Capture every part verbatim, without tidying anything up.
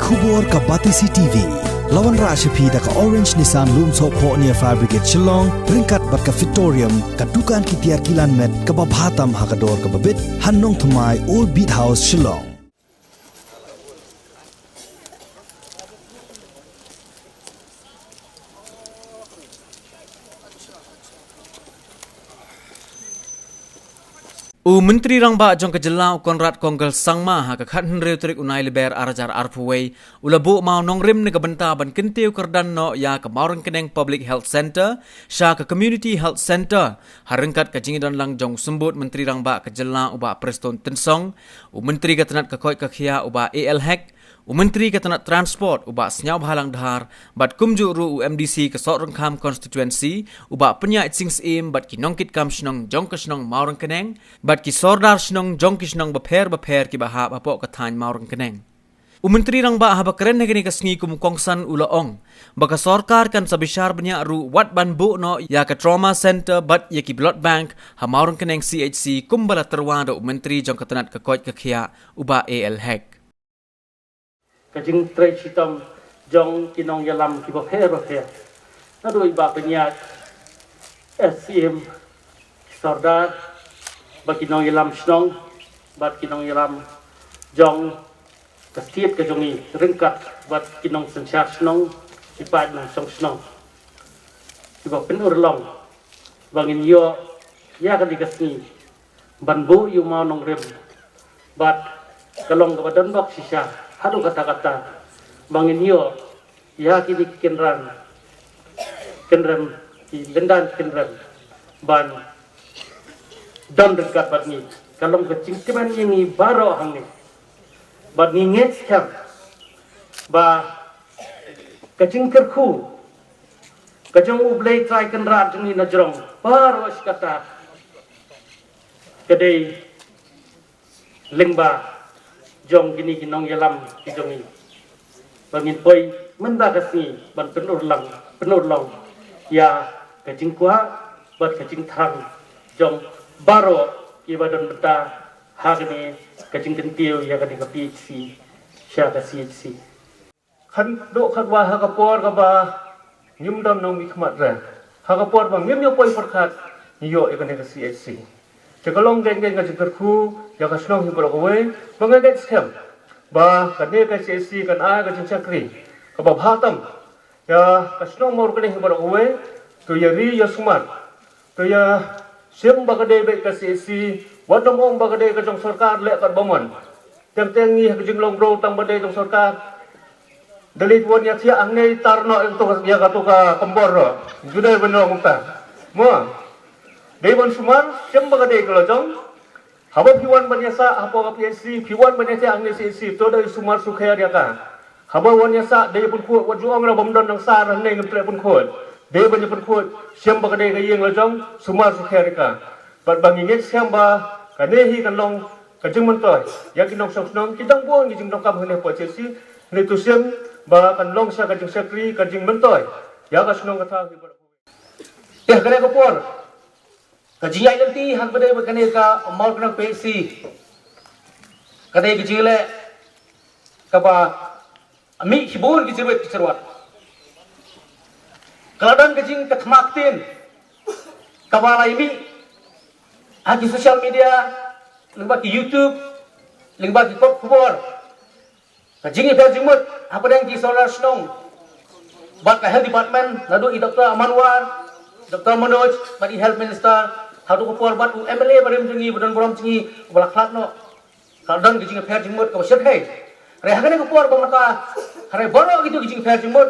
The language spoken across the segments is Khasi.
Khubor ka Batesi T V. La wanrah sha phi da ka Orange Nissan Lumsohphoh near Fire Brigade Shillong, ryngkat bad ka Fitorium, ka dukan ki tiar kilan met kaba bha tam ha ka dor kaba bit, ha Nongthymmai, Old Beat House, Shillong. U Myntri Rangbah jong ka jylla, u Conrad Kongkal Sangma, ha ka khathynriew tarik u Nailaber ar hajar arphew wei, u la buh mawnongrim na ka bynta ban kyntiew kyrdan noh ïa ka Mawryngkneng Public Health Centre sha ka Community Health Centre, ha ryngkat ka jingïadon lang jong u Symbud Myntri Rangbah ka jylla, u Bah Prestone Tynsong, u Myntri ka tnat ka koit ka khiah, u Bah A L Hek, u Myntri ka tnat Transport, u Bah Sniawbhalang Dhar, bad kumjuh ruh u M D C ka Sohryngkham Constituency, u Bah Pynïaid Sing Syiem, bad ki nongkitkam shnong jong ka shnong Mawryngkneng, bad ki sordar shnong jong ki shnong bapher bapher kiba hap hapoh ka thaiñ Mawryngkneng. U Myntri Rangbah haba kren ha kane ka sngi kum u kongsan u la ong ba ka sorkar kan sa bishar bniah ruh wat ban buh noh ïa ka Trauma Centre bad ïa ki Blood Bank ha Mawryngkneng C H C kumba la tyrwa da u Myntri jong ka tnat ka koit ka khiah, u Bah A L Hek. Ka jingtrei shitom jong ki nongïalam kiba pher bapher. Naduh i Bah Pynïaid, S C M, ki sordar, bad ki nongïalam shnong, bad ki nongïalam jong ka state ka jong ngi, ryngkat bad ki nongsynshar shnong, ki paid nongshong shnong, kiba pynurlong ba ngin ïoh ïa kane ka sngi ban buh ïa u mawnongrim. Bad ka long kaba don bok shisha haduh katta katta ba ngin ïoh ïa kine ki kynran kynrem, ki lyndan kynrem ban don ryngkat bad ngi. Ka long ka jingkmen ïa ngi baroh hangne. Bad ngi ngeit skhem ba ka jingkyrkhu ka jong U Blei Trai Kynrad jong ngi na jrong baroh shi katta ka dei lyngba jong kine ki nongïalam ki jong ngi. Ba ngin poi mynta ka sngi ban pynurlong, pynurlong ïa ka jingkwah bad ka jingthrang jong baroh kiba don bynta ha kane ka jingkyntiew ïa kane ka P H C sha ka C H C. Khatduh khatwai ha ka por kaba ngim don nongmihkhmat re, ha ka por ba ngim ïoh poi pyrkhat, ngi ïoh ïa kane ka C H C. Te ka long kein kein ka jingkyrkhu ïa ka shnong hi baroh kawei, ba nga ngeit skhem ba kane ka C H C kan ai ka jingshakri kaba bha tam ïa ka shnong Mawryngkneng hi baroh kawei. To ïa ri ïa sumar, to ïa shim ba ka dei beit ka C H C, wat nym ong ba ka dei ka jong sorkar leh kat ba mon. Teng teng ngi ha ka jinglong bro tang ba dei jong sorkar. Da leit wan ïa thiah hangne tar noh ïa kato ka, ïa kato ka kombor noh. Ju dei ban ong kumta. Mo. Dei ban sumar, shim ba ka dei ka la jong. Haba phi wan ban ïasah hapoh ka P H C, phi wan ban ïasah hangne C H C, to dei sumar sukher ïa ka. Haba wan ïasah dei pynkhuid, wat ju ong ra bym don nang sar hangne ngam treh pynkhuid. Dei ban ïa pynkhuid, shim ba ka dei ka ïing la jong, sumar sukher ïa ka. Bad ba ngi ngeit skhem ba kane hi kan long ka jingmyntoi ïa ki nongshong shnong, ki dang bun ki jingdonkam hangne hapoh C H C, ne to shim ba kan long sha ka jingshakri, ka jingmyntoi ïa ka shnong ka thaw hi baroh. Te ha kane ka por, ka jingïaid lynti ha kaba dei bad kane ka Mawryngkneng P H C, ka dei ka jingleh kaba mih shibun ki jingwit ki jingwat. Ka la don ka jingkitkhmat ktien kaba la ïa mih ha ki social media, lyngba ki YouTube, lyngba ki kot khubor. Ka jingïapher jingmut hapdeng ki sordar shnong bad ka health department, naduh i Doctor Aman War, Doctor Manoj, bad i health minister, haduh ka por bad u M L A barim jong ngi, ba don burom jong ngi, ba la khlad noh. Ka don ka jingïapher jingmut kaba shyrkhei. Hynrei ha kane ka por ba mynta, hynrei baroh kito ki jingïapher jingmut,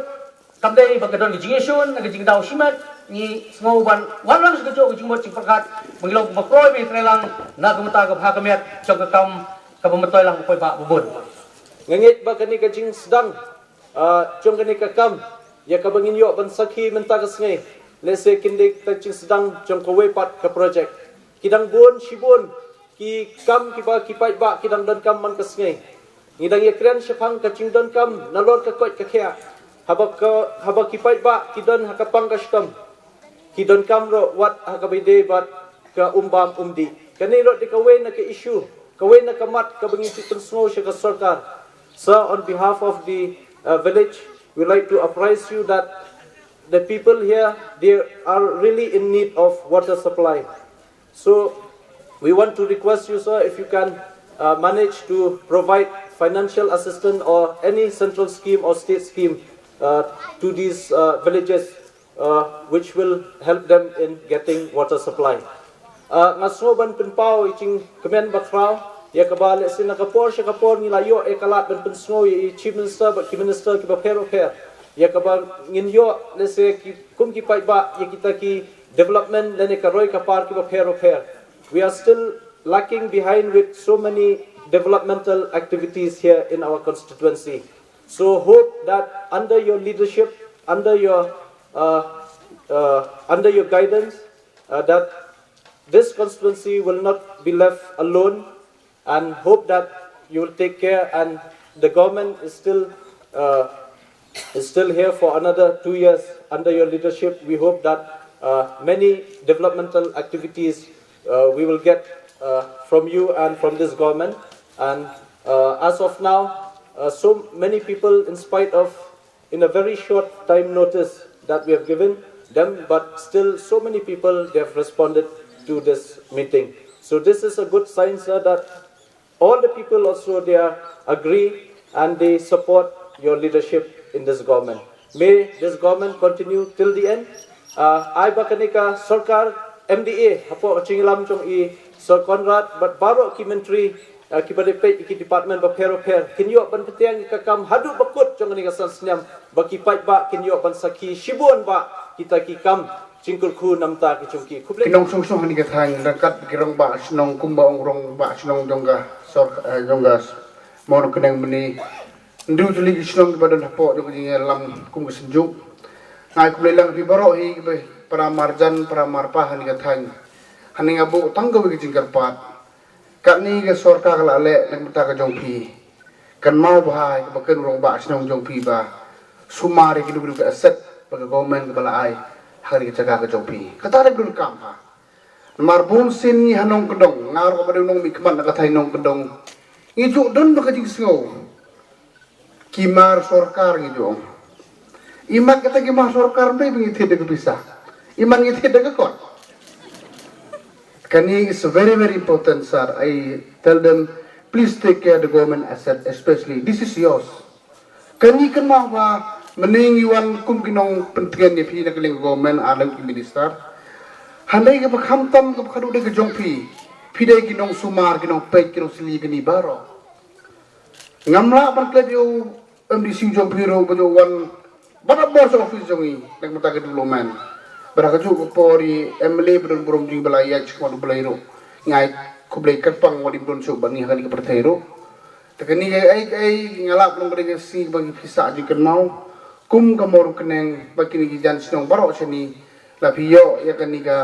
kam dei ba ka don ka jingïashun, ka jingdaw shimet, ngi sngew ban wan lang sha kajuh ka jingmut jingpyrkhat, ba ngi long kumba kloi ba ngi trei lang na ka bynta ka bha ka miat jong ka kam kaba myntoi lang u paidbah ba bun. Nga ngeit ba kane ka jingsdang, ah, jong kane ka kam ïa kaba ngin ïoh ban sakhi mynta ka sngi, lehse kin dei ka jingsdang jong kawei pat ka projek. Ki dang bun shibun ki kam kiba ki paidbah ki dang donkam man ka sngi. Ngi dang ïakren shaphang ka jingdonkam nalor ka koit ka khiah. Haba ka, haba ki paidbah ki don ha ka pang ka shitom, ki donkam ruh wat ha kaba ïadei bad ka um bam um dih. Kane ruh dei kawei na ka issue, kawei na ka mat kaba ngi ju pynsngew sha ka sorkar. Sir, on behalf of the uh, village, we'd like to apprise you that the people here, they are really in need of water supply. So we want to request you, sir, if you can uh, manage to provide financial assistance or any central scheme or state scheme uh, to these uh, villages, uh, which will help them in getting water supply. Uh, nga sngew ban pynpaw i jingkmen bakhraw ïa kaba lehse na ka por sha ka por ngi la ïoh ïa ka lad ban pynsngew ïa i Chief Minister bad ki minister kiba pher bapher ïa kaba ngin ïoh lehse ki kum ki paidbah ïa kita ki development lane ka roi ka par kiba pher bapher. We are still lacking behind with so many developmental activities here in our constituency. So hope that under your leadership, under your uh, uh, under your guidance, uh, that this constituency will not be left alone, and hope that you will take care. And the government is still uh, is still here for another two years under your leadership. We hope that uh, many developmental activities uh, we will get uh, from you and from this government. And uh, as of now, uh, so many people, in spite of in a very short time notice that we have given them, but still so many people, they have responded to this meeting. So this is a good sign, sir, that all the people also, they are agree and they support your leadership in this government. May this government continue till the end. Uh, ai ba kane ka sorkar M D A hapoh ka jingïalam jong i Sir Conrad bad baroh ki myntri, uh, kiba dei peit ki department bapher bapher kin ïoh ban pyntieng ïa ka kam haduh ba kut jong kane ka san snem, ba ki paidbah kin ïoh ban sakhi shibun ba kita ki kam jingkyrkhu namar ki jong ki. Khublei. Ki nongshong shnong ha kane ka thaiñ ryngkat ki rangbah shnong, kumba ong rangbah shnong jong ka sor, eh, jong ka Mawryngkneng mynne. Ndu tylli ki shnong kiba don hapoh jong ka jingïalam kum ka Synjuk. Nga ai khublei lang ïa phi baroh hi kiba para marjan, para marpa ha kane ka thaiñ. Hangne nga buh tang kawei ka jingkyrpad. Katne ka sorkar ka la leh na ka bynta ka jong phi. Kynmaw bha ïa kaba kren u rangbah shnong jong phi ba sumar ïa kino kino ki asset ba ka government kaba la ai ha kane ka jaka ka jong phi. Kata dei ba donkam ha. Namar bun sien ngi ha Nongkyndong, nga ruh kaba dei u nongmihkhmat na ka thaiñ Nongkyndong, ngi ju don ba ka jingsngew. Ki mar sorkar ngi ju ong. Imat kata ki mar sorkar, ym dei ba ngi thied da ka pisa. Imat ngi thied da ka kot. Kane is very, very important, sir. I tell them, please take care the government asset, especially this is yours. Kane kynmaw ba mynne ngi wan kum ki nongpyntngen ïa phi na ka liang government, ar lem ki minister. Hynrei kaba khamtam kaba khadduh dei ka jong phi. Phi dei ki nongsumar, ki nongpeit, ki nongsli kine baroh. Ngam lah ban klet ïa u M D C jong phi ruh ba ju wan barabor sha office jong ngi na ka bynta ka development. Bad ha kajuh ka por i M L A ba don burom jong ngi ba la ïaid shakhmat U Blei ruh, nga ai khublei kyrpang wat im don shuh bad ngi ha kane ka pyrthei ruh. Te kane kaei kaei nga lah ban ong ka dei ka sngi ba ngi phi sah jingkynmaw kum ka Mawryngkneng bad kine ki jan shnong baroh shane, la phi ïoh ïa kane ka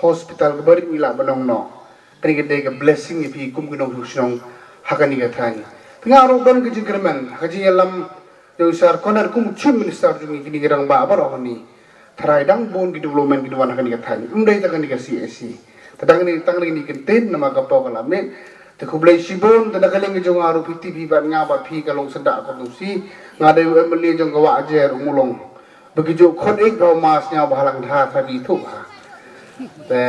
hospital kaba rit ngi lah ban ong noh. Kane ka dei ka blessing ïa phi kum ki nongshong shnong ha kane ka thaiñ. Te nga ruh don ka jingkyrmen ha ka jingïalam jong i Sir Conrad kum u Chief Minister jong ngi, kine ki rangbah baroh hangne. Tharai dang bun ki development ki dei wan ha kane ka thaiñ. Ym dei tang kane ka C H C. Te dang kane tang kane ka kyntien namar ka por ka la miet. Te khublei shibun, te na ka liang jong nga ruh phi tip hi bad nga bad phi ka long syndah ka kordor si. Nga dei u M L A jong ka Wahjer Umulong. Ba ki ju khot ïa ka u Mas Sniawbhalang Dhar, tharai phi thuh ha. Te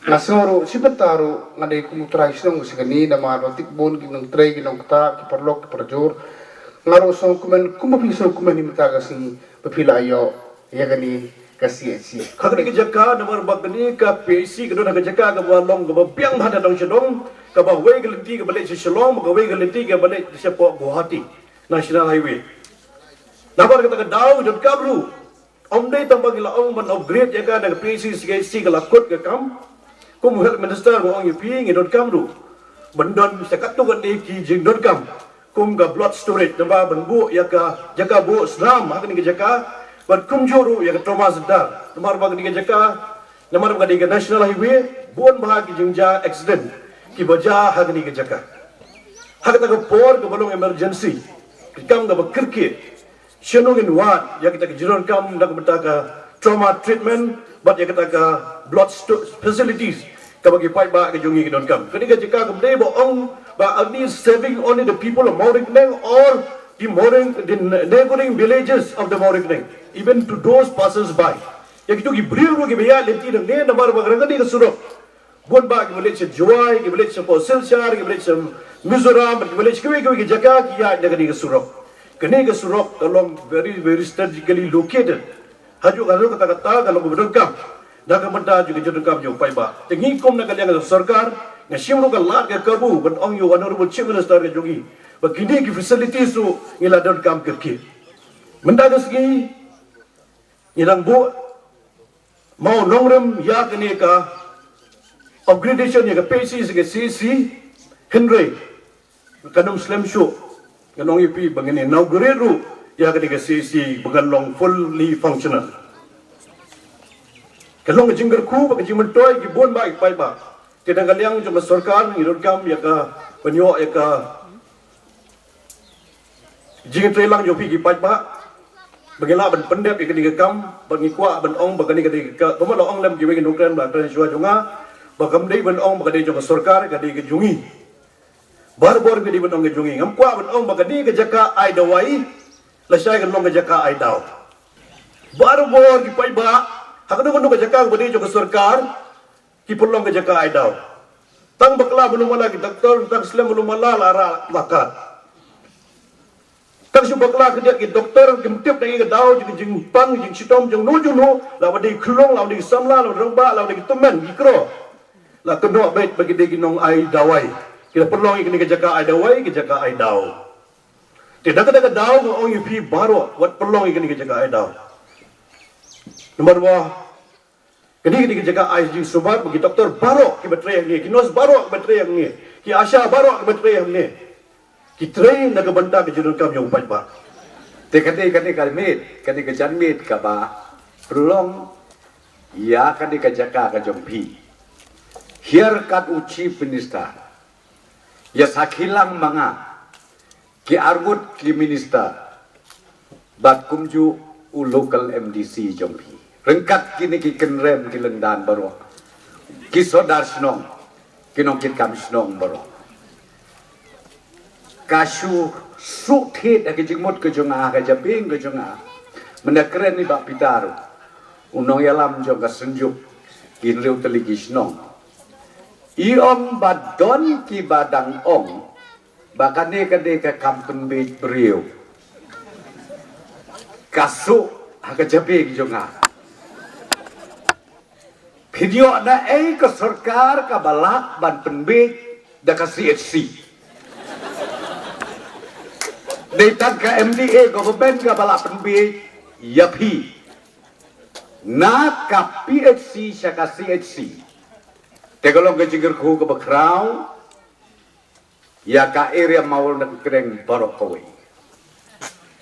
nga sngew ruh shi bynta ruh nga dei kum u trai shnong shi kane namar ba tip bun ki nongtrei ki nongktah, ki paralok ki parajor. Nga ruh sngewkmen kumba phi sngewkmen hi mynta ka sngi ba phi la ïoh ïa kane ka C H C. Ha kane ka jaka namar ba kane ka P H C ka don ha ka jaka kaba long kaba biang bha na dong sha dong, kaba wei ka lynti kaba leit sha Shillong, kaba wei ka lynti kaba leit shapoh Guwahati National Highway. Namar kata ka daw i donkam ruh. Ym dei tang ba ngi la ong ban upgrade ïa ka na ka P H C, C H C ka la kut ka kam. Kum u health minister nga ong ïa phi ngi donkam ruh ban don sa katto katne ki jingdonkam. Kum ka blood storage, namar ban buh ïa ka jaka buh snam ha kane ka jaka. Bad kumjuh ruh ïa ka trauma center. Namar ba kane ka jaka, namar ba kane ka national highway, bun bha ki jingjia accident kiba jia ha kane ka jaka. Ha kata ka por kaba long emergency, ka kam kaba kyrkieh. Shano ngin wad ïa kita ki jingdonkam na ka bynta ka trauma treatment bad ïa kita ka blood sto-, facilities kaba ki paidbah ka jong ngi ki donkam. Kane ka jaka kam dei ba ong But only serving only the people of Mawryngkneng or the Mawryng, the neighboring villages of the Mawryngkneng, even to those passers by. Ïa kito ki briew ruh kiba ïaid lynti nangne namar ba ka dei ka surok. Bun bah kiba leit sha Jowai, kiba leit sha Silchar, kiba leit sha Mizoram, kiba leit sha kiwei kiwei ki jaka ki ïaid na kane ka surok. Kane ka surok ka long very, very strategically located. Hajuh ka long kata kata ka long kaba donkam. Na ka bynta jong ka jingdonkam jong u paidbah. Te ngi kum na ka liang ka sorkar, nga shim ruh ka lad ka kabu ban ong ïa u Honorable Chief Minister ka jong ngi ba kine ki facilities ruh ngi la donkam kyrkieh. Mynta ka sngi ngi dang buh maw nongrim ïa kane ka upgradation ïa ka P H C sha ka C H C, hynrei kan ym slem shuh. Ngan ong ïa phi ba ngin inaugurate ruh ïa kane ka C H C ba kan long fully functional. Ka long ka jingkyrkhu bad ka jingmyntoi ki bun bah ki paidbah. Te na ka liang jong ka sorkar ngi donkam ïa ka ban ïoh ïa ka jingtreilang jong phi ki paidbah ba ngi lah ban pyndep ïa kane ka kam, ba ngi kwah ban ong ba kane ka dei ka, kumba la ong lem kiwei ki nongkren ba kren shuwa jong nga, ba kam dei ban ong ba ka dei jong ka sorkar, ka dei ka jong ngi. Barabor ka dei ban ong ka jong ngi. Ngam kwah ban ong ba kane ka jaka ai dawai lashai kan long ka jaka ai daw. Barabor ki paidbah ha kano kano ka jaka kaba dei jong ka sorkar, ki pynlong ka jaka ai daw. Tang bakla ba ym mala ki doktor, tang slem ba ym mala la rah la kat. Tang shu bakla khyndiat ki doktor kim tip na ka daw jong ka jingpang jingshitom jong no jong no, la ba dei khyllung, la ba dei samla, la ba dei rangbah, la ba dei ki tymmen ki kro. La kynnoh beit ba ki dei ki nong ai dawai. Ki la pynlong ïa kane ka jaka ai dawai ka jaka ai daw. Te da kata ka daw nga ong ïa phi baroh wat pynlong ïa kane ka jaka ai daw. Namar ba kane ka dei ka jaka ai jingsumar ba ki doktor baroh kiba trei hangne, ki nurse baroh kiba trei hangne, ki ASHA baroh kiba trei hangne, ki trei na ka bynta ka jingdonkam jong u paidbah. Te kane, kane ka miet, kane ka janmiet kaba pynlong ïa kane ka jaka ka jong phi. Hiar kat u Chief Minister, ïa sakhi lang ma nga ki arngut ki minister bad kumjuh u local M D C jong phi. Ryngkat kine ki kynrem ki lyndan baroh, ki sordar shnong, ki nongkitkam shnong baroh. Ka shu suk thied ha ka jingmut ka jong nga, ka jabieng ka jong nga. Mynta kren i Bah Peter, u nongïalam jong ka Synjuk ki hynriew tylli ki shnong. I ong ba don kiba dang ong ba kane ka dei ka kam pynbiej briew. Ka suk ha ka jabieng jong nga. Phin ïoh na ei ka sorkar kaba lah ban pynbiej da ka C H C? Dei tang ka M D A government kaba lah pynbiej ïa phi na ka P H C sha ka C H C. Te ka long ka jingkyrkhu kaba khraw ïa ka area Mawryngkneng baroh kawei.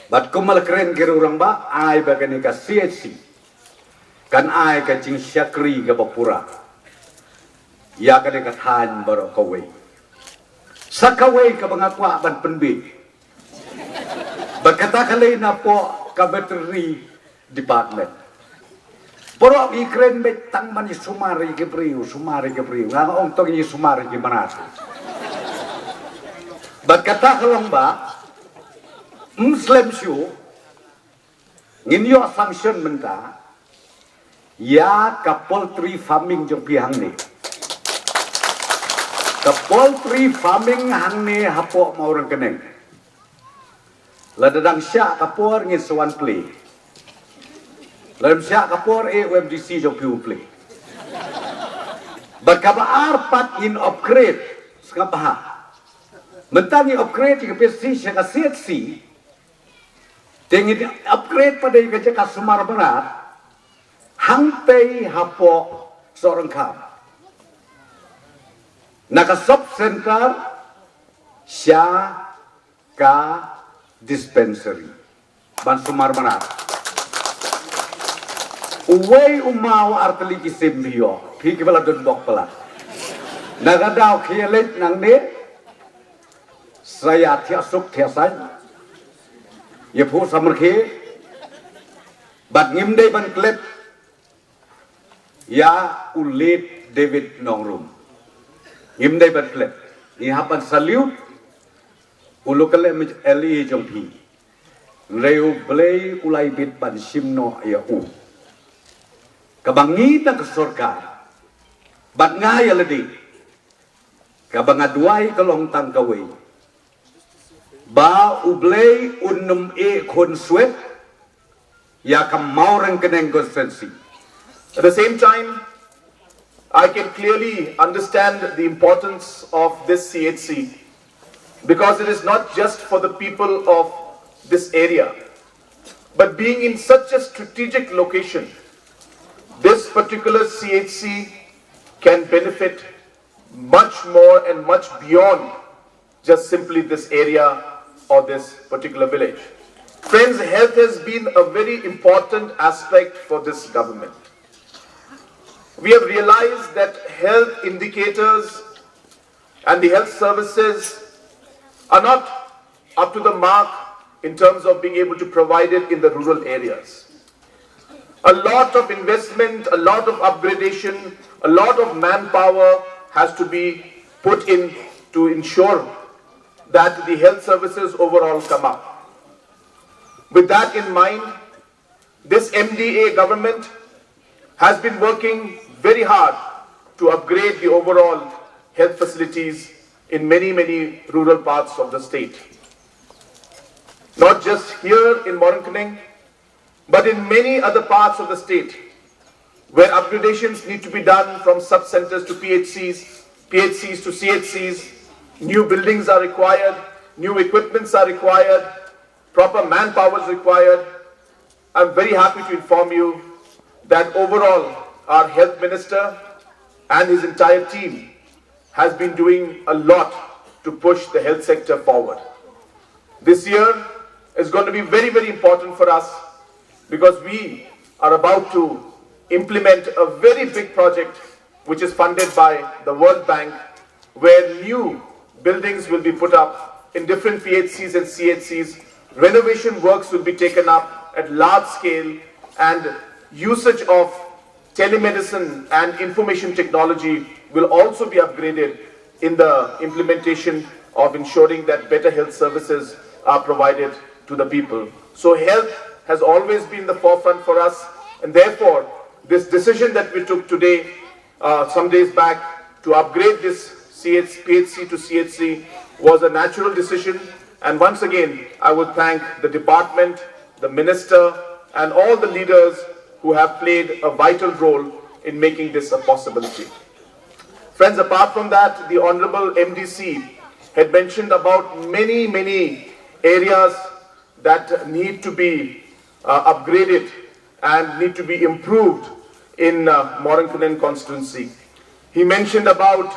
Bad kumba la kren ki rangbah, ai ba kane ka C H C kan ai ka jingshakri kaba pura ïa kane ka thaiñ baroh kawei. Sa kawei kaba nga kwah ban pynbiej, ba kata ka lei na poh ka veterinary department. Baroh ngi kren beit tang ban ïa sumar ïa ki briew, sumar ïa ki briew. Nga ong to ngi sumar ïa ki mrad. Bad kata ka long ba ym slem shuh ngin ïoh sanction mynta ïa ka poultry farming jong phi hangne. Ka poultry farming hangne hapoh Mawryngkneng. Lada dang shah ka por ngin sa wan plie. Lada ym shah ka por, eh, u M D C jong phi un plie. Bad kaba ar pat ngin upgrade, sngap bha. Mynta ngi upgrade ïa ka P H C sha ka C H C. Te ngin upgrade pat ïa ka jaka sumar mrad hangtei hapoh Sohryngkham. Na ka sub center sha ka dispensary ban sumar mrad. Uwei u maw ar tylli ki sim phi ïoh, phi kiba la don bok pala. Na ka daw khie leit nangne sa ïa thiah suk thiah saiñ, ïa phuh samrkhie. Bad ngim dei ban klet ïa u late David Nongrum. Ngim dei ban klet. Ngi hap ban salute u local M L A jong phi. Hynrei U Blei u la ibit ban shim noh ïa u. Kaba ngi na ka sorkar bad nga ïa lade, kaba nga duwai ka long tang kawei, ba U Blei un nym ïeh khun swet ïa ka Mawryngkneng constituency. At the same time, I can clearly understand the importance of this C H C because it is not just for the people of this area, but being in such a strategic location, this particular C H C can benefit much more and much beyond just simply this area or this particular village. Friends, health has been a very important aspect for this government. We have realized that health indicators and the health services are not up to the mark in terms of being able to provide it in the rural areas. A lot of investment, a lot of upgradation, a lot of manpower has to be put in to ensure that the health services overall come up. With that in mind, this M D A government has been working very hard to upgrade the overall health facilities in many, many rural parts of the state. Not just here in Mawryngkneng, but in many other parts of the state where upgradations need to be done from sub-centers to P H Cs, P H Cs to C H Cs, new buildings are required, new equipments are required, proper manpower is required. I'm very happy to inform you that overall our health minister and his entire team has been doing a lot to push the health sector forward. This year is going to be very, very important for us because we are about to implement a very big project which is funded by the World Bank, where new buildings will be put up in different P H Cs and C H Cs. Renovation works will be taken up at large scale, and usage of telemedicine and information technology will also be upgraded in the implementation of ensuring that better health services are provided to the people. So health has always been the forefront for us, and therefore this decision that we took today, uh, some days back, to upgrade this C H, P H C to C H C was a natural decision. And once again, I would thank the department, the minister, and all the leaders who have played a vital role in making this a possibility. Friends, apart from that, the Honorable M D C had mentioned about many, many areas that need to be uh, upgraded and need to be improved in uh, Mawryngkneng constituency. He mentioned about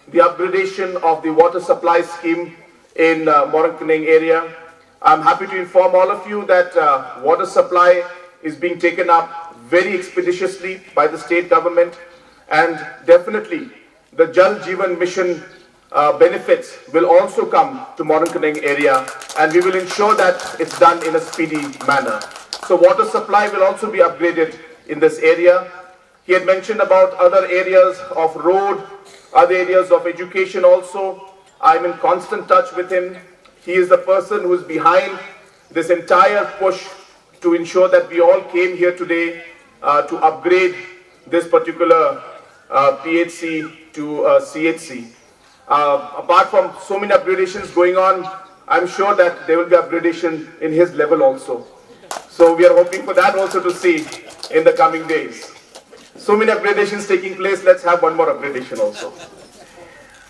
the upgradation of the water supply scheme in uh, Mawryngkneng area. I'm happy to inform all of you that uh, water supply is being taken up very expeditiously by the state government, and definitely the Jal Jeevan Mission uh, benefits will also come to Mawryngkneng area, and we will ensure that it's done in a speedy manner. So water supply will also be upgraded in this area. He had mentioned about other areas of road, other areas of education also. I'm in constant touch with him. He is the person who is behind this entire push to ensure that we all came here today uh, to upgrade this particular uh, P H C to uh, C H C. Uh, apart from so many upgradations going on, I'm sure that there will be upgradation in his level also. So we are hoping for that also to see in the coming days. So many upgradations taking place. Let's have one more upgradation also.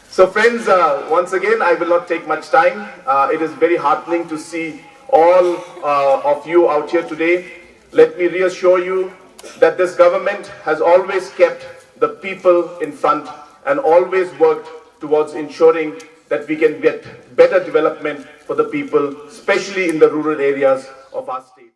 So friends, uh, once again, I will not take much time. Uh, it is very heartening to see all uh, of you out here today. Let me reassure you that this government has always kept the people in front and always worked towards ensuring that we can get better development for the people, especially in the rural areas of our state.